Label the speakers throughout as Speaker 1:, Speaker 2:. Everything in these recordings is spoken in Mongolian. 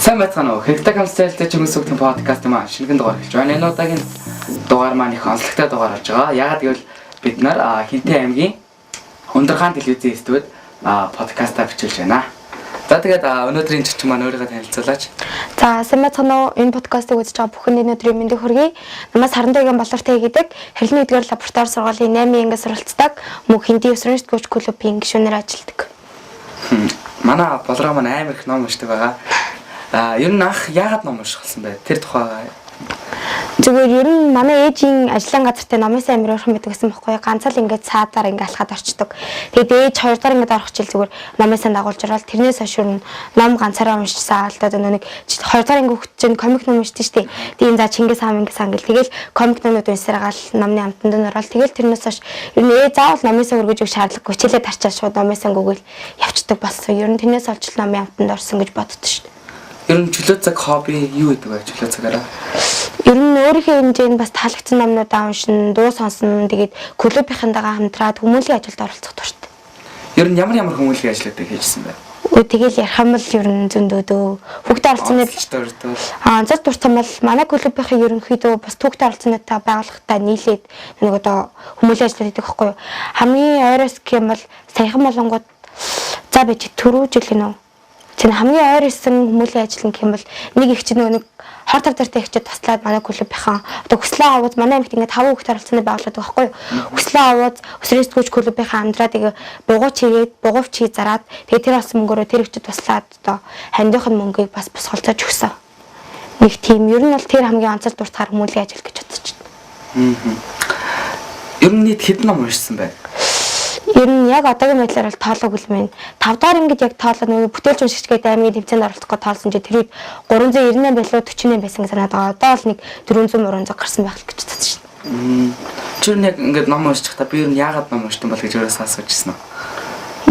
Speaker 1: Сайн байцгаана уу? Хэрэгтэй комсомолтой чимээс үгтэн подкаст юм аа. Шинэхэн дугаар эхэлж байна. Энэ удаагийн дугаар маань их онцлогтой дугаар болж байгаа. Яагаад гэвэл бид нар Хинтээ аймгийн Өндөрхаан телевизийн студид подкастаа бичүүлж байна. За, тэгээд өнөөдрийн зочин маань өөрийгөө танилцуулаач.
Speaker 2: За, сайн байцгаана уу? Энэ подкастыг үзэж байгаа бүхэн энэ өдрийн мэндийг хүргэе. Намайг Сарандагийн Балартай гэдэг, Харилын 1-р лаборатори сургуулийн 8 ангид суралцдаг, мөн Хинтээ өсвөрийн сэтгүүлч клубын гишүүнээр ажилладаг.
Speaker 1: Манай Болроо маань амар их ном уншдаг байгаа. Ер нь анх яагаад ном унших болсон бэ? Тэр тухай.
Speaker 2: Зүгээр ер нь манай ээжийн ажлын газартай номын сайн амар ойрхон байдаг гэсэн байхгүй юу? Ганц л ингээд цаагаар ингээд алхаад орчдөг. Тэгээд ээж 2 дахь ингээд орох жил зүгээр номын сайн дагуулж ороод, тэрнээс хойш ер нь ном ганцаараа уншчихсан. Л даа, нэг 2 дахь анги хүүхд чинь комик ном уншдаг шүү дээ. Тийм, за, Чингис хаан, Мингис хаан гэл, тэгэл комик номууд уншсараагаал номны амтанд нь ороод, тэгэл тэрнээс хойш ер нь ээ заавал номын сан өргөж өгөх шаардлагагүй, хичээлээ тарчаад шууд номын сан гүгэл явцдаг болсон. Ер нь тэрнээс олж л номын амтанд орсон гэж боддоо шүү дээ.
Speaker 1: Ер нь чөлөө цаг хобби юу гэдэг вэ? Чөлөө цагаараа.
Speaker 2: Ер нь өөрийнхөө хэмжээнд бас таалагдсан номнуудаа уншина, дуу сонсно, тэгээд клубийнхантайгаа хамтраад хүмүүнлэгийн ажилд оролцох дуртай.
Speaker 1: Ер нь ямар ямар хүмүүнлэгийн ажлуудыг хийжсэн бэ?
Speaker 2: Өө, тэгэл ярих юм л ер нь зөндөөдөө. Хүүхдээ оролцсоны
Speaker 1: дуртай.
Speaker 2: Онцол дуртай бол манай клубынхын ерөнхийдөө бас түүхтэй оролцсонтой байгууллагатай нийлээд нэг одоо хүмүүнлэгийн ажлууд хийдэг байхгүй юу. Хамгийн ойроос гэх юм бол саяхан болонгууд, за, би чи түрүү жил гинөө. Чинь хамгийн ойр исэн хүмүүнлэгийн ажил гэх юм бол нэг их чинь нэг хор тавдартай их чи туслаад манай клубынхан одоо Хүслээ аваад, манай аймагт ингээд 5 хүүхдээ оролцооны байгууллага байхгүй юу. Хүслээ аваад өсвөрийн сэтгүүлч клубынхан амьдраад тэгээ бугууч хийгээд, бугуувч хий зараад, тэгээ тэр болсон мөнгөөрөө тэр их чи туслаад одоо хандийнх нь мөнгийг бас босголцоож өгсөн. Нэг тийм ер нь бол тэр хамгийн онцол дуртахаар хүмүүнлэгийн ажил гэж бодож байна.
Speaker 1: Ер нь нийт хэдэн ном уншсан бэ?
Speaker 2: Ер нь яг одоогийн байдлаар бол тоолоогүй л мэн. 5 дахь ангид яг тоолоо, нөгөө бүтээлч уншигч гэдэг аймгийн тэмцээнд оролцох гэж тоолсон чи тэр үед 398 билүү 48 байсан гэж санаад байгаа. Одоо бол нэг 400 300 гарсан байх л гэж бодсон шин.
Speaker 1: Чи ер нь яг ингээд ном уншчихта би ер нь яагаад ном уншдаг бол гэж өөрөөсөө асууж ирсэн үү?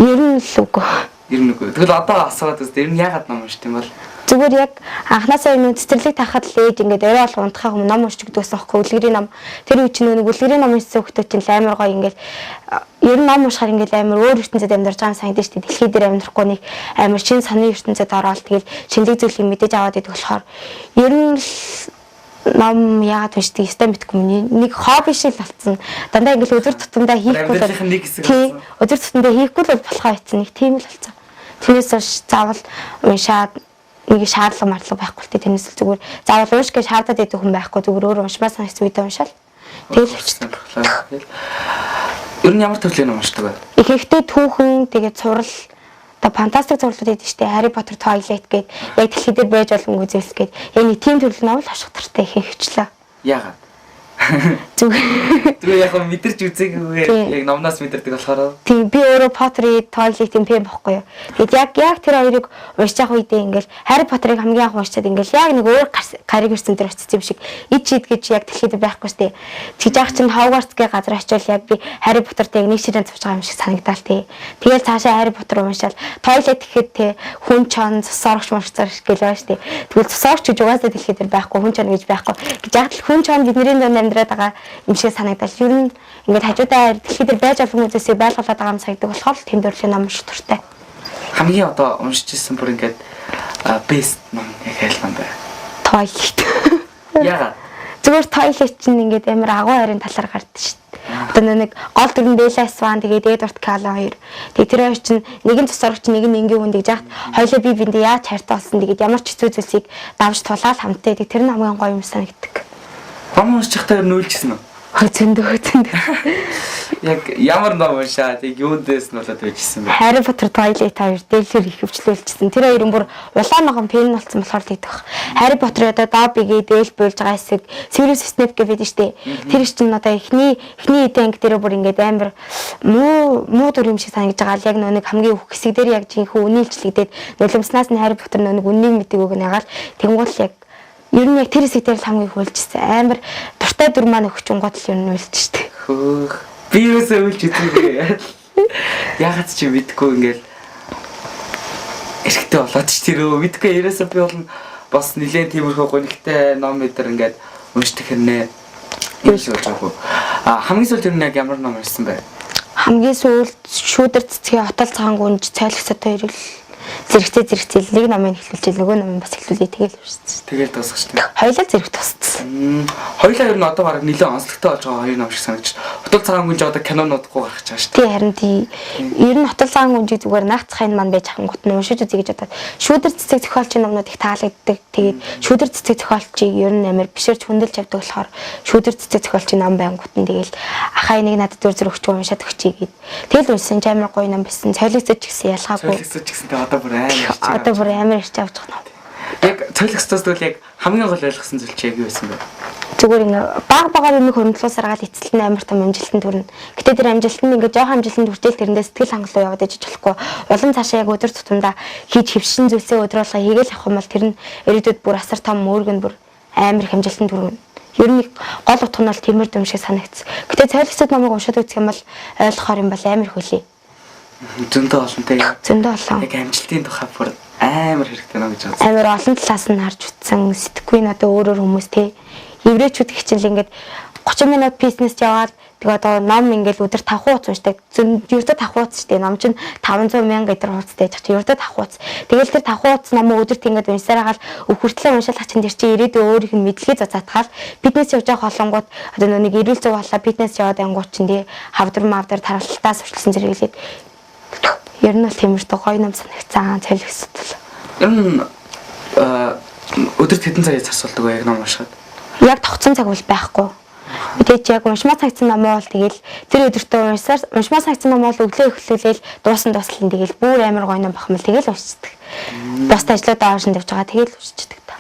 Speaker 2: Ер нь л үгүй.
Speaker 1: Ер нь үгүй. Тэгвэл одоо асууад үзтээ, ер нь яагаад ном уншдаг юм бол?
Speaker 2: Зүгээр яг анханасаа юм цэцэрлэг тахад л ээж ингээд орой бол унтахаа өмнө ном уншиж өгдөг гэсэн аахгүй, үлгэрийн ном. Тэр үе чинь нэг үлгэрийн ном уншсан хүмүүс чинь амар гоё, ингээд ер нь ном уншихаар ингээд амар өөр ертөнцид амьдарч байгаа юм санагдаж шүү дээ. Дэлхий дээр амьдрахгүй, нэг амар шин сонин ертөнцид ороод, тэгэл шинэлэг зүйлийг мэдээж аваад идэх болохоор ер нь л ном яагаад уншдаг ёстой мэдгүй юм. Нэг хобби шиг л болсон. Дандаа ингээд өдөр тутамдаа хийхгүй
Speaker 1: л нэг хэсэг
Speaker 2: болсон. Өдөр тутамдаа хийхгүй л болохоо хэвчээ, нэг тийм л болсон. Тэрнээс хойш заавал уншаад нэг шаардлага марлага байхгүй л дээ. Тэрнээс л зүгээр заавал унш гэж шаардаад идэх хүн байхгүй, зүгээр өөр уншмаа санагдсан үедээ уншаал. Тэгэл өчтдөг.
Speaker 1: Ер нь ямар төрлийн ном уншдаг вэ?
Speaker 2: Ихэнхдээ түүхэн, тэгээд цуврал, одоо фантастик цувралууд байдаг шүү дээ. Harry Potter, Twilight гээд яг дэлхий дээр байж боломгүй зүйлс гээд яг нэг тийм төрлийн ном л авших дуртай ихэнхчлээ.
Speaker 1: Яагаад?
Speaker 2: Зүгээр.
Speaker 1: Зүгээр яг мэдэрч үзээгүй, яг номноос мэдэрдэг болохоор.
Speaker 2: Тийм, би өөрөө Potter-ийн, Twilight-ийн fan бохгүй юу. Тэгээд яг тэр хоёрыг уншиж явах үедээ ингээл Harry Potter-ыг хамгийн анх уншичаад, ингээл яг нэг өөр гариг ирсэн дээр очсон юм шиг, ид чид гэж яг дэлхийд байхгүй штэ. Тэгж яах чинь Hogwarts гэх газар очивол яг би Harry Potter-тай яг нэг ширээн цувж байгаа юм шиг санагдаал тий. Тэгэл цаашаа Harry Potter уншаал, Twilight гэхэд тий хүн чон цус орогч морцоор гэл байгаа штэ. Тэгвэл цус орогч гэж угаасаа дэлхийд дээр байхгүй, хүн чон гэж байхгүй гэж яг л хүн чон бидний дунд амьдраад байгаа юм шиг санагдал. Ер нь ингээд хажуудаа дэлхий дээр байж олон хүмүүсийг байлгалаад байгаа юм санагддаг болохоор тэм төрлийн ном унших дуртай.
Speaker 1: Хамгийн одоо уншиж ирсэн бүр ингээд best ном яг аль ном бэ?
Speaker 2: Twilight.
Speaker 1: Яагаад?
Speaker 2: Зүгээр Twilight чинь ингээд амар агуу хайрын талаар гардаг шүү дээ. Одоо нэг гол дүр нь Bella Swan, тэгээд Edward Cullen хоёр. Тэгээд тэр хоёр чинь нэг нь цус орогч, нэг нь энгийн хүн гэж яхад хоёлоо би биндээ яаж хайртай болсон, тэгээд ямар ч хэцүү зүйлсийг давж тулаал хамттай. Тэгээд тэр нь хамгийн гоё юм санагддаг.
Speaker 1: Ном уншихтаа ер нь уйлжсэн үү?
Speaker 2: Зөндөө, зөндөө.
Speaker 1: Яг ямар ном уншаад, яг юундээс нь болоод байжсэн бэ?
Speaker 2: Harry Potter, Twilight хоёр дээлэр их хөвчлүүлчихсэн. Тэр хоёр нь бүр улаан ногоон pen болсон болохоор л идэх. Harry Potter одоо Dobby-гээ дээл буйлж байгаа хэсэг, Severus Snape гэж байдаг штэ. Тэр чинь одоо эхний эдэн анги дээр бүр ингээд амар муу муу дүр юм шиг санагдаж байгаа л яг нөө нэг хамгийн өөх хэсэг дээр яг жинхэнэ үнэлжлэгдээд нулимснаас нь Harry Potter нөө нэг үннийг мэддэг үг нагаал тэнгуул яг ер нь яг тэр хэсэг дээр л хамгийн их уйлжсэн. Амар дуртай дүр маань өгчөнгод л ер нь уйлж штэ.
Speaker 1: Хөөх. Би юусаа уйлж үзээгүй. Яагаад ч юм мэдгүй, ингээл эрэгтэй болоод ч тэр өө мэдгүй, ерөөсөө би бол бас нилээн тиймэрхүү гонигтай ном мэдэр ингээд уншдаг хэрнээ юм шиг болж байгаа. А хамгийн сүүлд ер нь яг ямар ном уншсан бэ?
Speaker 2: Хамгийн сүүлд шүүдэр цэцгийн Отол цагаан гүнж, цайлгсад хоёр л. Зэрэгцээ зэрэгцээ нэг номыг эхлүүлчихэл нөгөө номыг бас эхлүүлээ тэгэл уншсан.
Speaker 1: Тэгэл дуусгачихсан.
Speaker 2: Хоёулаа зэрэг тусцсан.
Speaker 1: Хоёулаа ер нь одоо бараг нэлээд онцлогтой болж байгаа хоёр ном шиг санагдаж байна. Хотол цагаан гүнж одоо кинонуудгүй гарах гэж байгаа шүү дээ.
Speaker 2: Тий харин тий. Ер нь Хотол цагаан гүнжийг зүгээр наах цахын маань байж хангууд нь уншиж үзье гэж бодоод шүүдэр цэцэг зохиолчийн номнууд их таалагддаг. Тэгээд шүүдэр цэцэг зохиолчийг ер нь амар бишэрч хүндэлж явдаг болохоор шүүдэр цэцэг зохиолчийн ном байнгут нь тэгэл ахаа энийг надад зүр зүр өгч уншаад өгчий гэд. Тэгэл уншсан ч амар гоё ном байсан. Цолигцож гэсэн ялгаагүй.
Speaker 1: Цолигцож гэсэн тэ одоо бүр амар ирж байгаа.
Speaker 2: Одоо бүр амар ирж авч байгаа ном.
Speaker 1: Яг цолигцоос тэгвэл яг хамгийн гол ойлгосон зүйл чи яг юу байсан бэ?
Speaker 2: Зүгээр ингээ баг багаар юмыг хөрөнгөлүүлсаргаал эцэлт нь амар том амжилтанд хүрнэ. Гэтэ тэр амжилт нь ингээ жоохон амжилтанд хүртэл тэрэндээ сэтгэл хангалуун яваад ижиж болохгүй. Улам цаашаа яг өдөр тутамдаа хийж хөвшин зүйлсээ өдөр болгоо хийгээл явах юм бол тэр нь ирээдүйд бүр асар том мөрг нь бүр амар их амжилтанд хүрнэ. Ер нь гол утга нь бол тиймэр дүн шиг санагдсан. Гэтэ цойлогцод номыг уншаад үзэх юм бол ойлгохоор юм бол амар хөлий.
Speaker 1: Зөндөө олонтой.
Speaker 2: Зөндөө олон.
Speaker 1: Яг амжилтын тухай бүр амар хэрэгтэй ном гэж бодсон.
Speaker 2: Амар олон талаас нь харж утсан. Сэтгэхгүй надад өөр өөр хүмүүс те. Еврейчүүд хичээл ингээд 30 минут бизнес яваад тэгээ одоо ном ингээд өдөр 5 хуудас уншдаг. Ердөө 5 хуудас штэ. Ном чинь 500 мянга өдр хуудастай яж чи ердөө 5 хуудас. Тэгэл тэр 5 хуудас номоо өдөрт ингээд уншсараагаал өхөртлөө уншаалах чинь тэр чинь ирээдүйн өөрийнх нь мэдлэгээ зузаатгаал фитнес явж байгаа холонгууд одоо нэг эрүүл зөв болоо фитнес яваад ангууд чинь тий хавдар мавдар тархалтаас сурчлсан зэрэглээд ер нь бол тиймэрхүү гоё ном санагцсан цалигсд бол.
Speaker 1: Ер нь өдөрт хэдэн цагийг зарцуулдаг вэ яг ном уншихад?
Speaker 2: Яг тогтсон цаг бол байхгүй. Мэдээж яг уншмаа цагцсан номоо бол тэгэл тэр өдөртөө уншсаар уншмаа цагцсан номоо бол өглөө эхлүүлээл дуусан дуслан тэгэл бүр амар гоё ном бах юм бол тэгэл уншицдаг. Бусд ажлуудаа аашин тавьж байгаа тэгэл уншицдаг та.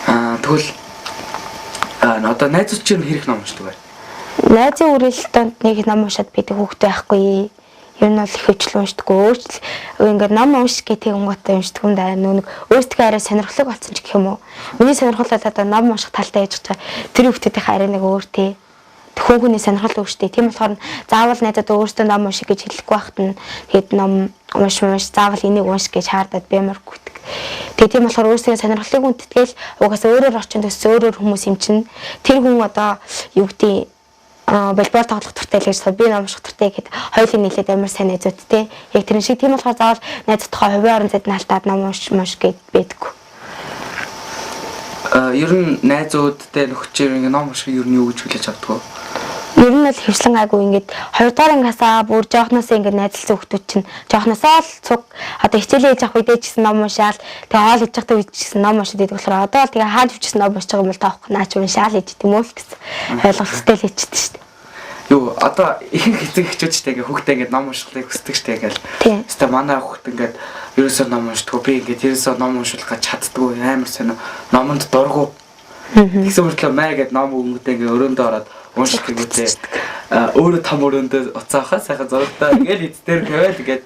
Speaker 1: Аа тэгвэл одоо найзууд чинь хэрэг ном уншдаг вэ?
Speaker 2: Найзын үрэлтэнд нэг ном уншаад байдаг хүүхдээ байхгүй. Ер нь бол их хөвчлэн уншдаггүй. Өөрчлөл ингээд ном унш гэх тэгэнгүүтээ уншдаг юм да. Нөө нэг өөртөө арай сонирхлог болсон ч гэх юм уу. Миний сонирхол бол одоо ном унших талтай яж байгаа. Тэр хүүхдүүдийн арай нэг өөр тий. Хүн хүний сонирхол өөрчтэй. Тийм болохоор заавал найзад өөртөө ном унших гэж хэлэхгүй байхад нь тэгээд ном унш унш заавал энийг унш гэж шаардаад баймаргүй. Тэгээд тийм болохоор өөрсдөө сонирхлыг хүндэтгэл угаасаа өөрөөр орчин төссөн өөрөөр хүмүүс юм чинь тэр хүн одоо юу гэдэг волейбол тоглох дуртай л гэж би ном унших дуртай гэхэд хоёулын нийлээд амар сайн найзууд те. Яг тэрэн шиг тийм болохоор заавал найзуудтайгаа хувийн орон зайд наалтаад ном унш мунш гэд байдаггүй.
Speaker 1: Ер нь найзуудтай нөхчээр ингээ ном унших ер нь юу гэж хүлээж авдаг вэ?
Speaker 2: Ер нь бол хөвчлэн гайгүй ингээд хоёрдугаар ангиасаа бүр жоохноосоо ингээд найзалсан хүмүүс чинь жоохносоо л цуг одоо хичээлээ хийж авах үедээ ч гэсэн ном уншаал тэгээ хоол хийж явах үед ч гэсэн ном уншаад идэг болохоор одоо л тэгээ хааж хүчсэн ном уншиж байгаа юм бол таахгүй наа чи уншаал хийж тийм үү л гэсэн ойлголттой л хийчихдээ шүү дээ.
Speaker 1: Юу одоо ихэнх эцэг эхчүүд ч тэгээ хүүхдээ ингээд ном уншихыг хүсдэг штэ ингээл. Хэвээ манай хүүхд ингээд ерөөсөө ном уншдаггүй би ингээд ерөөсөө ном уншуулах гэж чаддаггүй амар сонио номонд дургу. Тэгсэн мөртлөө маа гэд ном өгөнгөтэй ингээд өрөөндөө ороод унших гэнгүүтээ өөрөө том өрөөндөө уцаахаа сайхан зурагтай ингээл эцдээр тавиал ингээд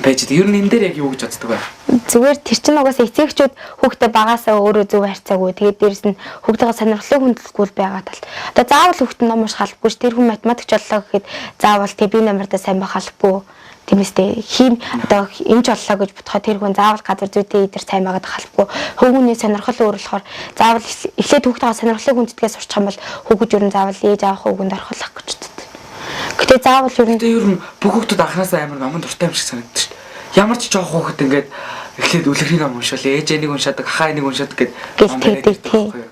Speaker 1: байж ер нь энэ дээр яг юу гэж боддог вэ?
Speaker 2: Зүгээр тэр чинь угаасаа эцэг эхчүүд хүүхдээ багасаа өөрөө зөв харьцаагүй. Тэгээд дээрэс нь хүүхдийн сонирхлыг хүндлэхгүй байгаа тал. Одоо заавал хүүхд нь ном унших албагүй ш. Тэр хүн математикч боллоо гэхэд заавал тэг би намардаа сайн байх албагүй. Тиймээс хийм одоо эмч боллоо гэж бодоход тэр хүн заавал газар зүйтэй идэр сайн байгаад халахгүй. Хүүгүний сонирхол өөр болохоор заавал эхлээд хүүхдийн сонирхлыг хүндэтгээс сурчих юм бол хүүхэд ер нь заавал ээж аавах үгэнд орох л гэж боддог. Гэтэ заавал ер нь
Speaker 1: ер нь бүх хүүхдүүд анханасаа амар номонд дуртай юм шиг санагддаг шүү дээ. Ямар ч жоох хүүхэд ингээд эхлээд үлгэрийн ном уншвал ээж энийг уншаадаг, ахаа энийг уншаадаг гэд
Speaker 2: ном байдаг байхгүй юу?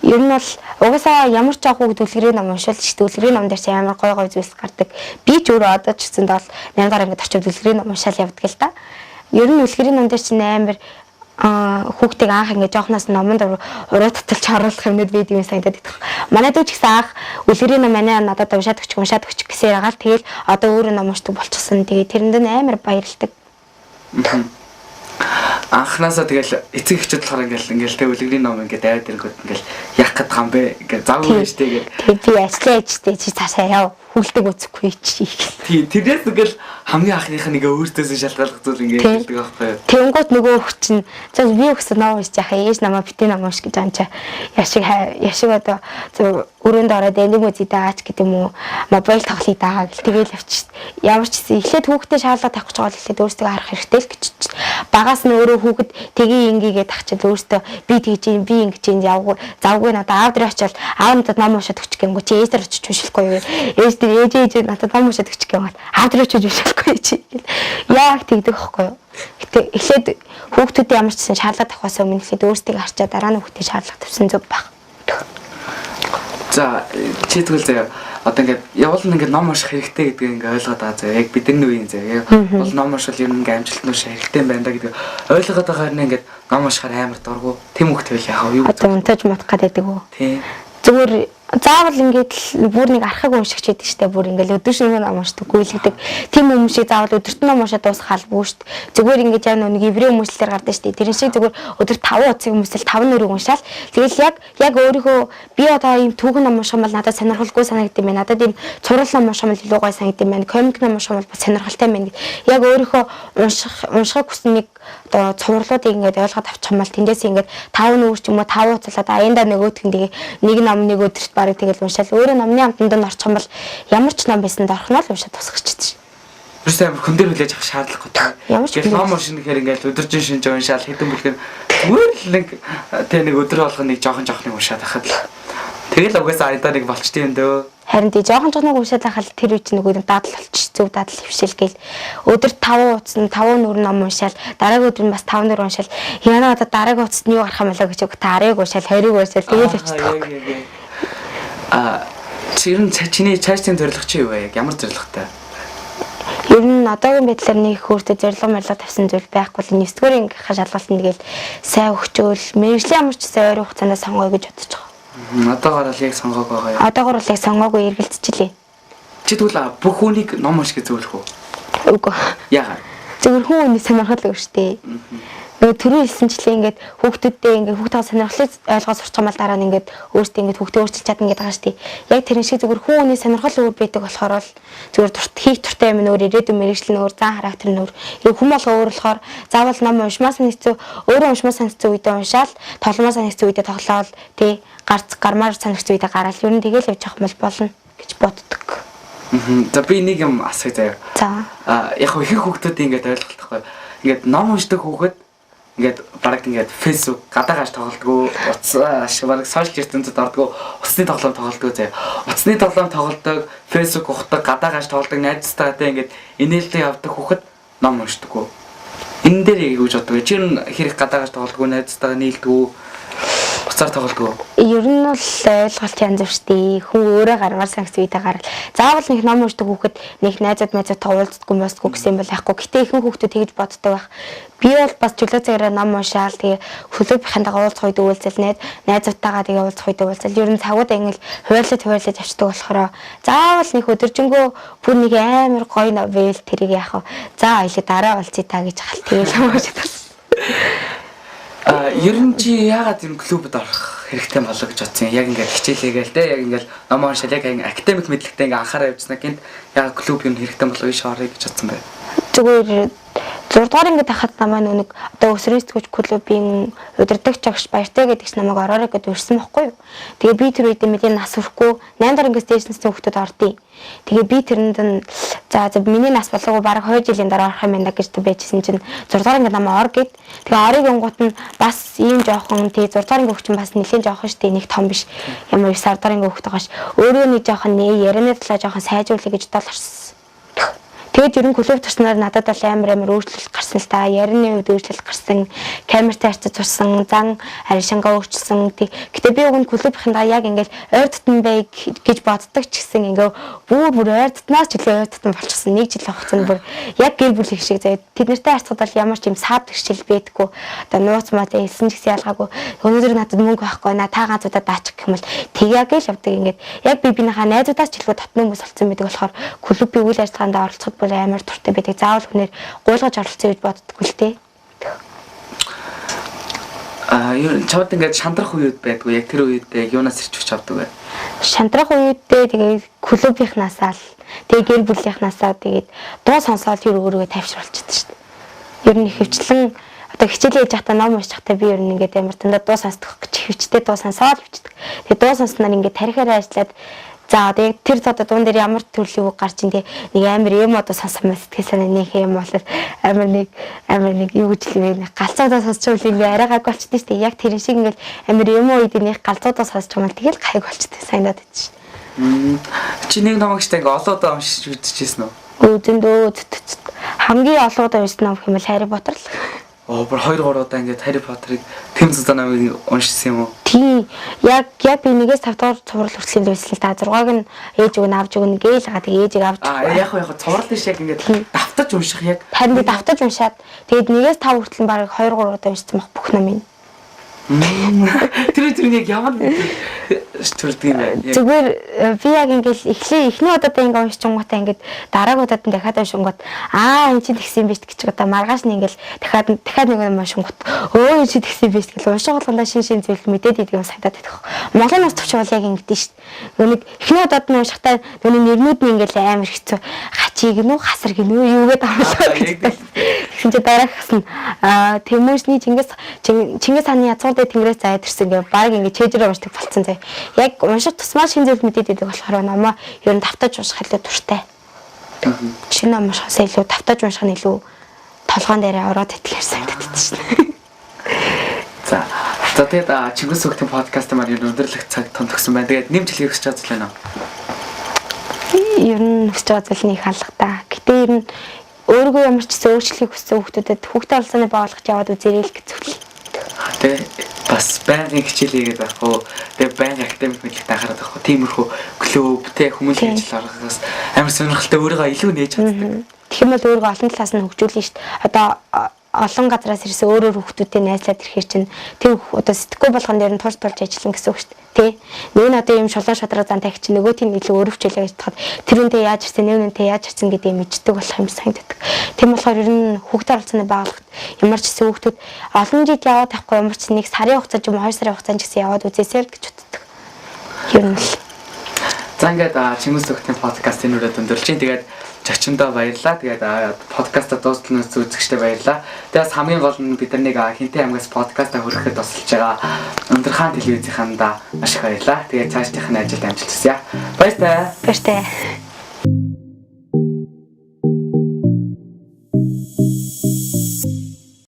Speaker 2: Ер нь бол угаасаа ямар ч жоох хүүхэд үлгэрийн ном уншвал шүү дээ. Үлгэрийн ном дээр чи амар гой гой зүйлс гардаг. Би ч өөрөө одоо ч гэсэн бол 8 дахь ангид очиод үлгэрийн ном уншаал явдаг л та. Ер нь үлгэрийн ном дээр чи амар хүүхдийг анх ингээд жоохноос номонд уруу таталж оруулах юмнууд байдаг юм санагдаад идэх. Манай дүү ч гэсэн анх үлгэрийн ном манай надад уншаад өгч уншаад өгч гэсээр агаал тэгэл одоо өөрөө ном уншдаг болчихсон. Тэгээ тэрэнд нь амар баярлдаг.
Speaker 1: Анхнаасаа тэгэл эцэг эхчүүд болохоор ингээл ингээл тэ үлгэрийн ном ингээд аваад ирэнгүүт ингээл яах гээд байгаа юм бэ? Ингээд завгүй байж тэ ингээд.
Speaker 2: Тэг би ажиллаа ээжтэй чи цаашаа яв. Хүлдэг үзэхгүй чи.
Speaker 1: Тий, тэрнээс ингээл хамгийн анхных нь ингээ өөртөөсөө шалтгааллах зүйл ингээ хэлдэг байхгүй юу?
Speaker 2: Тэнгуут нөгөө хөх чинь за би өгсөн ном уншиж яхаа ээж намаа битгий ном унш гэж анчаа. Яшиг яшиг одоо зөв Өрөөнд ороод аним үзье даач гэдэг юм уу, мобайл тоглоё даа гэл тэгэл явчих. Ямар ч гэсэн эхлээд хүүхдэд шаардлага тавих гэж байгаа бол эхлээд өөрсдөө харах хэрэгтэй л гэж. Багаас нь өөрөө хүүхэд тгий ингэгээд тахчил өөртөө би тэгж юм, би ингэж юм явгүй. Завгүй надад аав дээр очивол аав надад ном уншаад өгчих гингүү чи ээж дээр очиж уншихгүй юу? Ээж дээр ээж ээж надад ном уншаад өгчих гингүү аав дээр очиж уншихгүй чи. Яг тэгдэг байхгүй юу? Гэтэ эхлээд хүүхдүүдэд ямар ч гэсэн шаардлага тавихаас өмнө эхлээд өөрсдөө харчаа дараа нь хүүхдэд шаардлага тавьсан зөв баг.
Speaker 1: За чи тэгвэл заяа одоо ингээд явуул ингээд ном унших хэрэгтэй гэдгийг ингээд ойлгоод байгаа заяа. Яг бидний үеийн заяа. Бол ном уншвал ер нь ингээд амжилт нь хэрэгтэй юм байна да гэдгийг ойлгоод байгаа хэрнээ ингээд ном уншихаар амар дургу. Тэм хөхт байл яхаа юу.
Speaker 2: Одоо унтаж мутах гэдэг үү?
Speaker 1: Тийм.
Speaker 2: Зүгээр заавал ингээд л бүр нэг архаг уншигч байдаг штэ, бүр ингээд өдөр шөнө ном уншдаг, гүйлгдэг. Тийм хүмүүс шиг заавал өдөрт ном уншаад дуусах албагүй штэ. Зүгээр ингээд яг нэг еврей хүмүүслээр гардаг штэ. Тэрэн шиг зүгээр өдөр 5 утсыг хүмүүсэл 5 нүрийг уншаал. Тэгэл яг өөрийнхөө би одоо ийм түүхэн ном унших юм бол надад сонирхолгүй санагдсан юм байна. Надад ийм цуврал ном унших юм бол илүү гоё санагдсан юм байна. Комик ном унших юм бол бас сонирхолтой юм байна гэд. Яг өөрийнхөө уншихыг хүссэн нэг одоо цувралуудыг ингээд ойлгоод авчих юм бол тэндээс ингээд 5 нүүр ч юм уу 5 уцлаад аяндаа нөгөөх нь тэгээ нэг ном нэг өдөрт барыг тэгэл уншаал. Өөрөө номны амтанд нь орчих юм бол ямар ч ном байсан дорхноо л уншаад тусгачдаг.
Speaker 1: Ерөөсөө амар хүн дээр хүлээж авах шаардлагагүй.
Speaker 2: Ямар ч
Speaker 1: Ингээл ном уншина гэхээр ингээл өдөржин шинж уншаал хэдэн бүлгэн зүгээр л нэг тэ нэг өдөр болгоно нэг жоохон жоохныг уншаад байхад л тэгэл угаасаа аядаа нэг болчтой юм дөө.
Speaker 2: Харин тий жоохон жоохныг уншаад байхад тэр үе чинь нөгөө дадал болчих, зөв дадал хөвшил гээл. Өдөр 5 утас нь 5 нүр ном уншаал, дараагийн өдөр нь бас 5 нүр уншаал. Яна одоо дараагийн утасд нь юу гарах юм болоо гэж үг та 10-ыг уншаал, 20-ыг уншаал тэгэл явчихдаг.
Speaker 1: Аа чи ер нь чиний цаашдын зорилго чи юу вэ? Яг ямар зорилготой?
Speaker 2: Ер нь одоогийн байдлаар нэг их өөртөө зорилго морилго тавьсан зүйл байхгүй л 9 дугаар ангийнхаа шалгалтанд тэгэл сайн өгчөөл мэргэжлийн ямар ч гэсэн ойрын хугацаанд сонгоё гэж бодож байгаа.
Speaker 1: Одоогоор л яг сонгоог байгаа юм.
Speaker 2: Одоогоор л яг сонгоогүй эргэлзчихлээ.
Speaker 1: Чи тэгвэл бүх хүнийг ном унших гэж зөвлөх үү?
Speaker 2: Үгүй.
Speaker 1: Яагаад?
Speaker 2: Зөвхөн хүн хүний сонирхол өгш тээ. Нөгөө түрүү хэлсэнчлээ ингээд хүүхдүүдтэй ингээд хүүхдийн сонирхлыг ойлгоод сурчих юм бол дараа нь ингээд өөртөө ингээд хүүхдээ өөрчилж чадна гэдэг байгаа шүү дээ. Яг тэрэн шиг зөвхөн хүн хүний сонирхол өөр байдаг болохоор л зүгээр дурт хийх дуртай юм нь өөр, ирээдүйн мэргэжил нь өөр, зан характер нь өөр. Яг хүн болго өөр болохоор заавал ном уншмаа санагдсан, өөрөө уншмаа санагдсан үедээ уншаал, тогломоо санагдсан үедээ тоглоол, тий гарц гармаар санагдсан үедээ гараал. Ер нь тэгэл явж явах юм бол болно гэж боддог.
Speaker 1: За би нэг юм асууя заяа.
Speaker 2: За.
Speaker 1: А яг хөө ихэнх хүүхдүүдийн ингээд ойлголттой. Ингээд ном уншдаг хүүхэд ингээд бараг ингээд Facebook гадаа гарч тоглодгоо, утас бараг сошиал ертөнцид ордгоо, утасны тоглоом тоглодгоо заяа. Утасны тоглоом тоглодог, Facebook ухдаг, гадаа гарч тоглодог, найзтайгаа ингээд инээлтэй явдаг хүүхэд ном уншдаггүй. Энэ дээр яг юу гэж боддог вэ? Чи ер нь хэрэг гадаа гарч тоглодгоо, найзтайгаа нийлдэгүү, уцаар тоглодгоо?
Speaker 2: Ер нь бол ойлголт янз бүр шүү дээ. Хүн өөрөө гармаар санагц үедээ гарал. Заавал нэг ном уншдаг хүүхэд нэг найзууд майзуудтай уулздаггүй муусдаггүй гэсэн юм бол яахгүй. Гэтэ ихэнх хүүхдүүд тэгж боддог байх. Би бол бас чөлөө цагаараа ном уншаал тэгээ клубийнхантайгаа уулзах үед уулзал, найзуудтайгаа тэгээ уулзах үед уулзал. Ер нь цагуудаа ингээл хуваарлаж хуваарлаж авчдаг болохоор заавал нэг өдөржингөө бүр нэг амар гоё новел тэрийг яах вэ? За ойлоо дараа уулзъя та гэж хал тэгэл уншдаг.
Speaker 1: А ер нь чи яагаад юм клубд орох хэрэгтэй болоо гэж бодсон юм? Яг ингээд хичээлээгээл те, яг ингээд ном уншаал, яг академик мэдлэгтэй ингээд анхаараа явжснаа гинт яагаад клуб юм хэрэгтэй болоо гэж орё гэж бодсон бэ?
Speaker 2: Зүгээр 6 дугаар ангид байхад намайг нэг одоо өсвөрийн сэтгүүлч клубын удирдагч агш Баяртай гэдэг чинь намайг ороорой гэдээ урьсан байхгүй юу. Тэгээ би тэр үед мэдээ нас хүрэхгүй 8 дугаар ангиас дээш насны хүүхдүүд ордیں۔ Тэгээ би тэрэнд нь за миний нас болоогүй бараг 2 жилийн дараа орох юм байна гэж байжсэн чинь 6 дугаар ангид намайг ор гэд. Тэгээ орыг онгууд нь бас ийм жоохон тий 6 дугаар ангийн хүүхд чинь бас нэлээд жоохон шүү дээ, нэг том биш. Ямар 9 дугаар ангийн хүүхд байгаа ш. Өөрөө нэг жоохон нээ ярианы талаа жоохон сайжруулъя гэж дол орсон. Тэгээд ер нь клуб турснаар надад бол амар амар өөрчлөлт гарсан л та. Ярианы хувьд өөрчлөлт гарсан, камертай харьцаж сурсан, зан аришингаа өөрчилсөн. Гэтэ би уг нь клубийнхандаа яг ингээл ойр дотн бай гэж боддог ч гэсэн ингээ бүр ойр дотноос ч илүү ойр дотн болчихсон. Нэг жил хугацаанд бүр яг гэр бүл их шиг заяа. Тэд нартай харьцахад бол ямар ч юм саад бэрхшээл байдаггүй. Одоо нууц маатай хэлсэн ч гэсэн ялгаагүй. Өнөөдөр надад мөнгө байхгүй наа та ганцудаа даачих гэх юм бол тэгье гэж явдаг ингээд. Яг би бинийхаа найзуудаас ч илүү дотны хүмүүс болсон байдаг болохоор клубын үйл ажиллагаанд оролцоход бүр амар дуртай байдаг. Заавал хүнээр гуйлгаж оролцъё гэж боддоггүй л дээ.
Speaker 1: А ер нь чамд ингээд шантрах үеуд байдгүй. Яг тэр үед яг юунаас ирч хүч авдаг вэ?
Speaker 2: Шантрах үедээ тэгээ клубийнхнаасаа л тэгээ гэр бүлийнхнаасаа тэгээд дуу сонсоол тэр өөрийгөө тайвшруулчихдаг шүү дээ. Ер нь ихэвчлэн Одоо хичээлээ хийж байхдаа, ном унших байхдаа би ер нь ингээд амар дандаа дуу сонсдог гэж хөвчтэй дуу сонсоод хөвчдөг. Тэгээ дуу сонссноор ингээд тарихаараа ажиллаад, за одоо яг тэр одоо дуун дээр ямар төрлийн үг гарч ин, тэ, нэг амар юм одоо сонссон сэтгэл санаа нэг юм бол амар нэг юу гэж хэлмээр, нэг галзуудаа сонсчвол ингээ арай гайг болчихдээ шүү дээ. Яг тэр шиг ингээл амар юм үед нэг галзуудаа сонсч юм бол тэгэл гайг болчихдээ санагдаад байдаг шүү.
Speaker 1: Чи нэг номог штэ ингээ олон удаа уншиж үзчихсэн үү?
Speaker 2: Зөндөө. Хамгийн олон удаа уншсан ном гэх юм бол Harry Potter л.
Speaker 1: Оо, бүр 2 3 удаа ингээд Harry Potter-ыг тэм зузаан номыг уншсан юм уу?
Speaker 2: Тийм. Яг би нэгээс 5 дугаар цуврал хүртэл уншсан л та. 6-аг нь ээж өгнө, авч өгнө гээл га. Тэгээ ээжийг авч.
Speaker 1: Аа, яг цуврал биш, яг ингээд давтаж унших яг.
Speaker 2: Харин би давтаж уншаад, тэгээд нэгээс 5 хүртэл бараг 2 3 удаа уншсан байх бүх номыг.
Speaker 1: Тэр тэр яг ямар төрдөг юм бэ?
Speaker 2: Зүгээр би яг ингээл эхлээ эхний удаадаа ингээ уншчихгоотаа, ингээд дараагийн удаад нь дахиад уншингууд, аа, энэ чинь тэгсэн юм биш гэж, одоо маргааш нь ингээл дахиад дахиад нэг юм уншингууд, өө, энэ чинь тэгсэн юм биш гэл унших болгондоо шин шин зүйл мэдээд идэг юм санагдаад байдаг. Монголын нас төвч бол яг ингэдэж шít. Нэг эхний удаад нь уншихтаа нөгөө нэрнүүд нь ингээл амар хэцүү. Хачиг гинүү, хасар гинүү, юу гэдэг амлаа гэж. Тэгсэн чинь дараагаас нь Тэмүүжний Чингис хааны язгууртай тэнгэрээс заяад ирсэн гэ баг ингэ чэжрээ уншдаг болцсон заяа. Яг унших тусмаа шинэ зүйл мэдээд идэг болохоор номоо ер нь давтаж унших илүү дуртай. Шинэ ном уншихаас илүү давтаж унших нь илүү толгоон дээрээ ороод итгэхэр санагдаад байдаг шин.
Speaker 1: За. За, тэгээд Чингис сүгтэн подкаст маань ер нь өндөрлөх цаг томтгсон байна. Тэгээд нэмж хэлхийг хүсэж байгаа зүйл байна уу?
Speaker 2: Ер нь хүсэж байгаа зүйл нэг алга. Гэтэ ер нь өөрийгөө ямар ч гэсэн өөрчлөхийг хүссэн хүүхдүүдэд хүүхдээ холбооны байгууллагт яваад үзээрэй л гэж зөвлөе.
Speaker 1: Тэгээ бас байнгын хичээл хийгээд байх уу? Тэгээ байнгын академик мэдлэгт анхаарал байх уу? Тиймэрхүү клуб, тэ, хүмүүлийн ажил орохоос амар сонирхолтой, өөрийгөө илүү нээж чаддаг.
Speaker 2: Тэгэх юм бол өөрийгөө олон талаас нь хөгжүүлнэ шүү дээ. Одоо олон газараас ирсэн өөр өөр хүүхдүүдтэй найзлаад ирэхэр чинь тэр одоо сэтгэхүй болгон дээр нь тулж тулж ажиллана гэсэн үг шүү дээ. Тэ. Нэг нь одоо ийм шулуун шудраг зан тавих чинь нөгөөтийг нь илүү өрөвчлээ гэж бодоход тэр үнтэй яаж ирсэн, нэг үнтэй яаж ирсэн гэдгийг мэддэг болох юм санагддаг. Тийм болохоор ер нь хүүхдийн оролцооны байгууллагт ямар ч гэсэн хүүхдүүд олон жил яваад байхгүй, ямар ч нэг сарын хугацаа ч юм уу, 2 сарын хугацаанд ч гэсэн яваад үзээсэй л гэж боддог. Ер нь л.
Speaker 1: За, ингээд Чингис зүгтийн подкастын нүрээд өндөрлж чинь. Тэгээд зочиндоо баярлалаа. Тэгээд подкаста дуустал нь үзэгчдээ баярлалаа. Тэгээд бас хамгийн гол нь бид нар нэг Хинтээ аймгаас подкаста хүрэхэд тусалж байгаа Өндөрхаан телевизийнхандаа маш их баярлалаа. Тэгээд цаашдынх нь ажилд амжилт хүсье. Баяртай.
Speaker 2: Баяртай.